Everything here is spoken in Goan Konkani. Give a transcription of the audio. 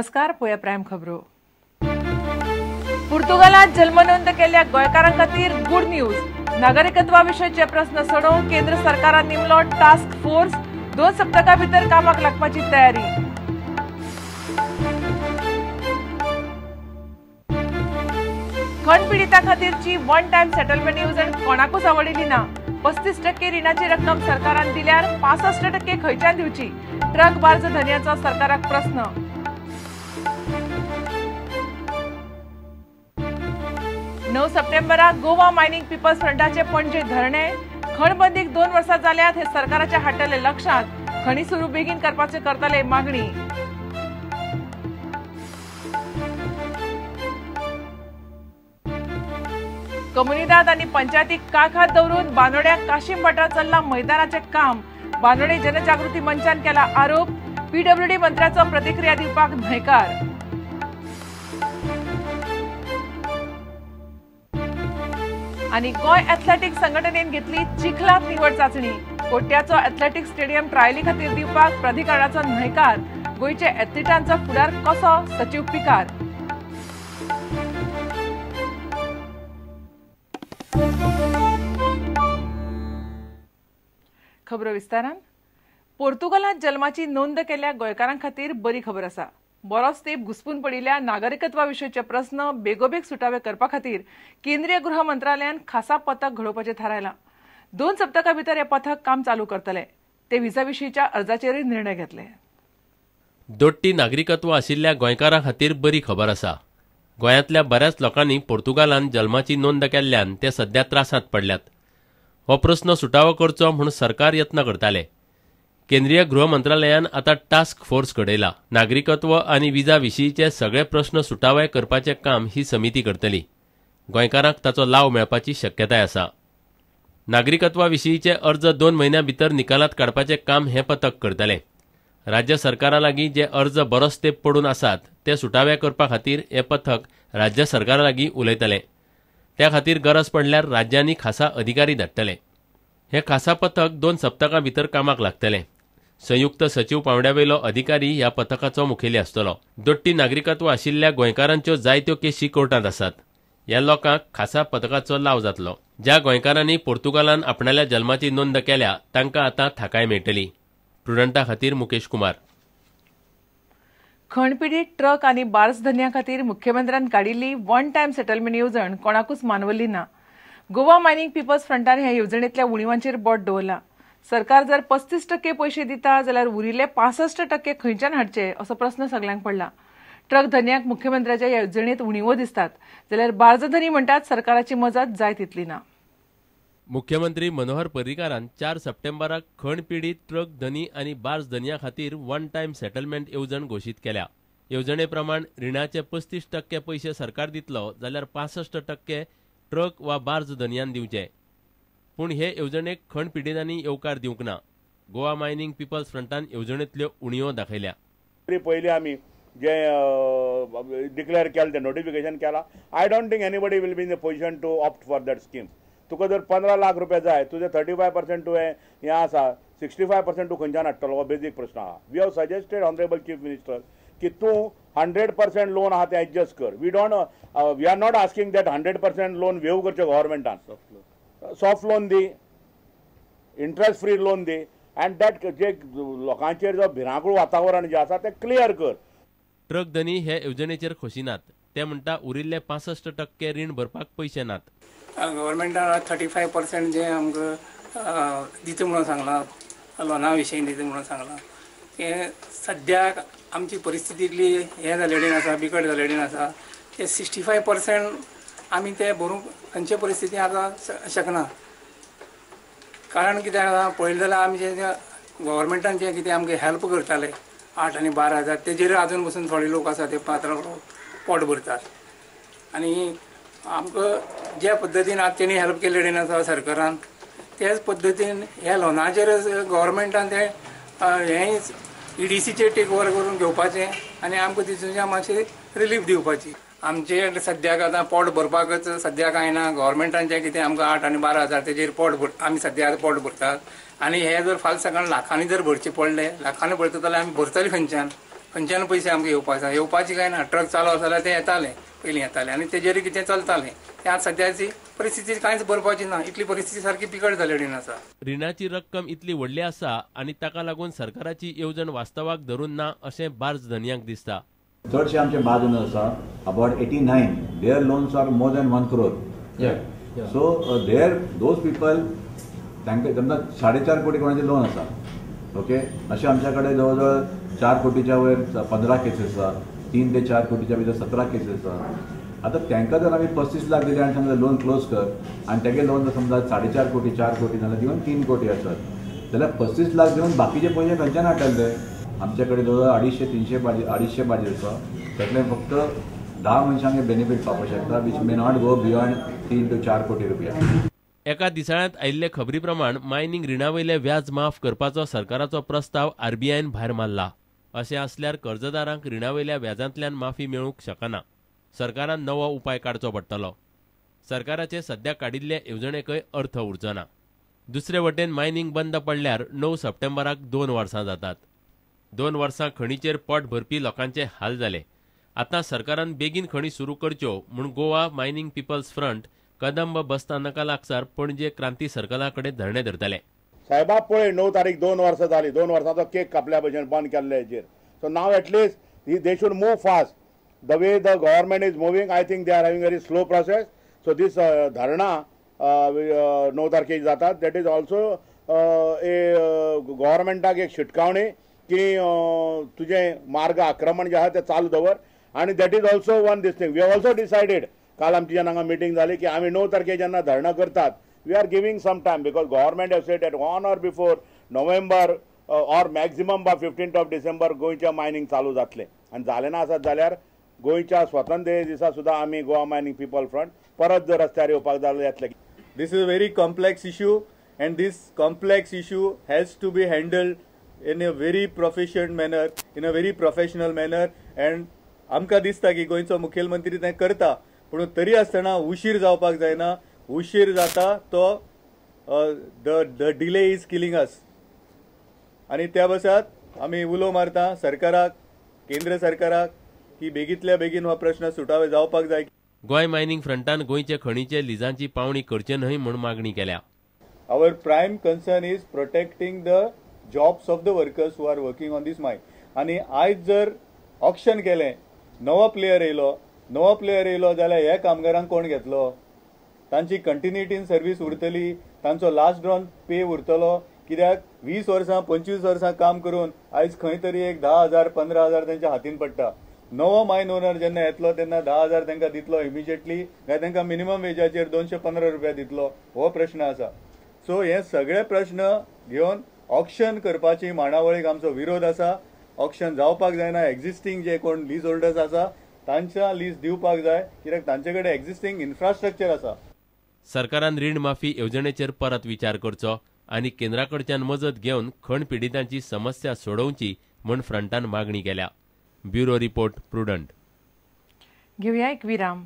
नमस्कार, पोया प्रायम खबरो. पुर्तुगालात जन्मनोंद केल्ल्या गोंयकारां खातीर गुड न्यूज. नागरिकत्वा विशयचे प्रस्न सोडोवंक केंद्र सरकारान नेमलो टास्क फोर्स. 2 सप्तकां भितर कामाक लागपाची तयारी. खण पिडितां खातीरची वन टायम सेटलमेंट येवजण कोणाकूच आवडिल्ली ना. 35% रिणाची रक्कम सरकारान दिल्यार 65% खंयच्यान दिवची? ट्रक बार्ज धनयाचो सरकाराक प्रस्न. 9 सप्टेंबराक गोवा मायनिंग पिपल्स फ्रंटाचे पणजे धरणे. खणबंदीक 2 वर्सां जाल्यात हे सरकाराच्या हाडटले लक्षांत. खणी सुरू बेगीन करपाचे करतले मागणी. कोमुनिदाद आनी पंचायतीक काखात दवरून बानोड्या काशीम वाठार चल्ला मैदानाचें काम. बानोडे जनजागृती मंचान केला आरोप. पीडब्ल्यूडी मंत्र्याचो प्रतिक्रिया दिवपाक न्हयकार. आनी गोंय एथलेटिक्स संघटनेन घेतली चिखलात निवड चाचणी. कोट्याचो एथलेटिक्स स्टेडियम ट्रायली खातीर दिवपाक प्राधिकरणाचो न्हयकार. गोंयच्या एथलिटांचो फुडार कसो? सचीव पिकार. खबरो विस्तारान. पोर्तुगालात जल्माची नोंद केल्ल्या गोंयकारां खातीर बरी खबर आसा. बरोच तेंप घुसपून पडिल्ल्या नागरिकत्वा विशयचे प्रस्न बेगोबेग सुटावे करपा खातीर केंद्रीय गृह मंत्रालयान खासा पथक घडोवपाचें थारायलां. 2 सप्तकां भितर हें पथक काम चालू करतलें. ते व्हिसा विशींच्या अर्जाचेरूय निर्णय घेतले. दोट्टी नागरिकत्व आशिल्ल्या गोंयकारां खातीर बरी खबर आसा. गोंयांतल्या बऱ्याच लोकांनी पोर्तुगालान जल्माची नोंद केल्ल्यान ते सध्या त्रासांत पडल्यात. हो प्रस्न सुटावो करचो म्हूण सरकार यत्न करताले. केंद्रीय गृह मंत्रालयान आतां टास्क फोर्स घडयला. नागरिकत्व आनी विजा विशींचे सगळे प्रस्न सुटावे करपाचें काम ही समिती करतली. गोंयकारांक ताचो लाव मेळपाची शक्यताय आसा. नागरिकत्वा विशींचे अर्ज 2 म्हयन्यां भितर निकालात काडपाचें काम हें पथक करतलें. राज्य सरकारा लागीं जे अर्ज बरोच तेंप पडून आसात ते सुटावे करपा खातीर हें पथक राज्य सरकारा लागीं उलयतलें. त्या खातीर गरज पडल्यार राज्यांनी खासा अधिकारी धाडटले. हें खासा पथक 2 सप्तकां भितर कामाक लागतलें. संयुक्त सचीव पांवड्यावेलो अधिकारी ह्या पथकाचो मुखेली आसतलो. दोट्टी नागरिकत्व आशिल्ल्या गोंयकारांच्यो जायत्यो केशी कोर्टांत आसात. ह्या लोकांक खासा पथकाचो लाव जातलो. ज्या गोंयकारांनी पोर्तुगालान आपणाल्या जल्माची नोंद केल्या तांकां आतां थाकाय मेळटली. प्रुडंटा खातीर मुकेश कुमार. खणपिडीत ट्रक आनी बार्ज धनयां खातीर मुख्यमंत्र्यान काडिल्ली वन टायम सेटलमेंट येवजण कोणाकूच मानवली ना. गोवा मायनिंग पिपल्स फ्रंटान ह्या येवजणेंतल्या उणिवांचेर बोट दवरला. सरकार जर 35% पयशे दिता जाल्यार उरिल्ले 65% खंयच्यान हाडचे असो प्रस्न सगल्यांक पडला. ट्रक धनयांक मुख्यमंत्र्याच्या येवजणेंत उणिवो दिसतात जाल्यार बार्ज धनी म्हणटात सरकाराची मजत जाय तितली ना. मुख्यमंत्री मनोहर पर्रीकारान 4 सप्टेंबराक खण पिडीत ट्रक धनी आनी बार्ज धनयां खातीर वन टायम सेटलमेंट येवजण घोशीत केल्या. येवजणे प्रमाण रिणाचे 35% पयशे सरकार दितलो जाल्यार 65% ट्रक वा बार्ज धनयान दिवचे. पूण हे येवजणेक खण पिडितांनी येवकार दिवंक ना. गोवा मायनिंग पिपल्स फ्रंटान येवजणेंतल्यो उणिवो दाखयल्या. पयलीं आमी जे डिक्लेअर केलें तें नोटिफिकेशन केलां. I don't think anybody will be in the position to opt for that scheme. तुका जर 15 लाख रुपया जाय, तुजें 35% तुवें हें आसा, 65% तूं खंयच्यान हाडटलो हो बेजीक प्रस्न आहा. We have suggested honourable chief minister की तूं 100% लोन आहा तें एडजस्ट कर. We don't we are not asking that 100% loan waive करचें गव्हर्मेंटान. Soft loan the, interest free loan the and that जे लोकांचेर जो भिरांकूळ वातावरण जें आसा तें क्लियर कर. ट्रक धनी हे येवजणेचेर खोशी नात. ते म्हणटा उरिल्ले 65% रीण भरपाक पयशे नात. गव्हर्मेंटान 35% जे आमकां दिता म्हणून सांगलां, लोना विशयी दिता म्हणून सांगलां, तें सद्याक आमची परिस्थिती इतली हें जालेली आसा, बिकट जालेली आसा, ते 65% आमी ते भरूंक खंयचे परिस्थिती आतां शकना. कारण कितें आसा पळयलें जाल्यार आमचे गव्हर्मेंटान जें कितें आमकां हेल्प करताले 8 आनी 12 हजार तेजेर आजून पसून थोडे लोक आसा ते पात्रां पोट भरतात. आनी आमकां ज्या पद्दतीन आतां तेणी हेल्प केल्ली आसा सरकारान त्याच पद्दतीन ह्या लोनाचेरच गव्हर्मेंटान तें हें ईडीसीचेर टेक ओवर करून घेवपाचें आनी आमकां तितूंतल्यान मातशें रिलीफ दिवपाची. आमचे सद्याक आतां पोट भरपाकच सद्या कांय ना. गव्हर्मेंटान जें कितें आमकां 8 आनी 12 हजार तेजेर पोट भर आमी सद्या आतां पोट भरतात आनी हे जर फाल्यां सकाळ लाखांनी जर भरचे पडले, लाखांनी भरता जाल्यार आमी भरतले खंयच्यान? खंयच्यान पयशे आमकां येवपाक जाय, येवपाची काय ना. ट्रक चालू आसा जाल्यार ते येताले, पयलीं येताले आनी तेजेर कितें चलतालें. ते आतां सद्याची परिस्थिती कांयच बरपाची ना, इतली परिस्थिती सारकी बिकट जाल्ली आसा. रिणाची रक्कम इतली व्हडली आसा आनी ताका लागून सरकाराची येवजण वास्तवाक धरून ना अशें बार्ज धनयांक दिसता. चडशे आमचे बार्ज ओनर्स आसा about 89, their loans are more than 1 crore. So there those people तांकां समजा 4.5 कोटी कोणाचे लोन आसा, ओके, अशें आमच्या कडेन जवळ जवळ 4 कोटीच्या वयर 15 केसीस आसा, 3 ते 4 कोटीच्या भितर 17 केसीस आसा. आतां तांकां जर आमी 35 लाख दिले आनी समजा लोन क्लोज कर आनी तेगे लोन जर समजा 4.5 कोटी 4 कोटी जाल्यार दिवन 3 कोटी आसत जाल्यार 35 लाख दिवन बाकीचे पयशे खंयच्यान हाडटले? आमच्या कडेन जवळ 250 300 250 बाजी आसा, त्यातले फक्त 10 मनशांक बेनिफीट पावपाक शकता, which may not go beyond 3 to 4 कोटी रुपया. एका दिसाळ्यांत आयिल्ले खबरी प्रमाण मायनिंग रिणावयले व्याज माफ करपाचो सरकाराचो प्रस्ताव आरबीआयन भायर मारला. अशें आसल्यार कर्जदारांक रिणावयल्या व्याजांतल्यान माफी मेळूंक शकना. सरकारान नवो उपाय काडचो पडटलो. सरकाराचे सद्या काडिल्ले येवजणेकय अर्थ उरचो ना. दुसरे वटेन मायनिंग बंद पडल्यार 9 सप्टेंबराक 2 वर्सां जातात. 2 वर्सां खणीचेर पोट भरपी लोकांचे हाल जाले. आतां सरकारान बेगीन खणी सुरू करच्यो म्हूण Goa mining people's front Kadamba बसस्थानका लागसार पणजे क्रांती सर्कला कडेन धरणे धरतले. साहेबा पळय 9 तारीख 2 वर्सां जाली, 2 वर्सांचो केक कापल्या भशेन बंद केल्ले हेजेर. So now at least they should move fast. The way the government is moving, I think they are having very slow process. So this dharna 9 तारखेक जाता, that is also a गव्हर्मेंटाक एक शिटकावणी की तुजें मार्ग आक्रमण जें आहा तें चालू दवर. आनी that is also one this thing we have also decided. काल आमची जेन्ना हांगा मिटींग जाली की आमी 9 तारखेक जेन्ना धरणां करतात, we are giving some time because government have said that on or before November or maximum by 15th of December गोंयचें मायनिंग चालू जातलें. आनी जालें ना आसत जाल्यार गोंयच्या स्वातंत्र्य दिसा सुद्दां आमी गोवा मायनिंग पिपल फ्रंट परत जर रस्त्यार येवपाक जाल्यार येतले. This is a very complex issue and this complex issue has to be handled in a very proficient manner, in a very professional manner. And आमकां दिसता की गोंयचो मुखेलमंत्री तें करता, पूण तरी आसतना उशीर जावपाक जायना. उशीर जाता तो the delay is killing us. आनी त्या बसात आमी उलो मारता सरकाराक, केंद्र सरकाराक की बेगीतल्या बेगीन हो प्रश्न सुटावे जावपाक जाय. गोंय मायनिंग फ्रंटान गोंयचे खणीचे लिजांची पावणी करचे न्हय म्हूण मागणी केल्या. Our prime concern is protecting the jobs of the workers who are working on this mine. आनी आयज जर ऑक्शन केलें, नवो प्लेयर येयलो जाल्यार ह्या कामगारांक कोण घेतलो? तांची कंटिन्युटी इन सर्वीस उरतली, तांचो लास्ट ड्रॉन पे उरतलो. कित्याक 20 वर्सां 25 वर्सां काम करून आयज खंय तरी एक 10,000 15,000 तांच्या हातीन पडटा. नवो मायन ओनर जेन्ना येतलो तेन्ना 10,000 तांकां दितलो इमिजिएटली, काय तांकां मिनिमम वेजाचेर 215 रुपया दितलो, हो प्रश्न आसा. सो हे सगळे प्रश्न घेवन ऑक्शन करपाची मांडावळीक आमचो विरोध आसा. ऑक्शन जावपाक जायना. एग्जिस्टींग जे कोण लीज होल्डर्स आसा तांच्या लीज दिवपाक जाय, कित्याक तांचे कडेन एग्जिस्टींग इन्फ्रास्ट्रक्चर आसा. सरकारान रीण माफी येवजणेचेर परत विचार करचो आनी केंद्रा कडच्यान मजत घेवन खण पिडितांची समस्या सोडोवची म्हूण फ्रंटान मागणी केल्या. Bureau report, Prudent. घेवया एक विराम.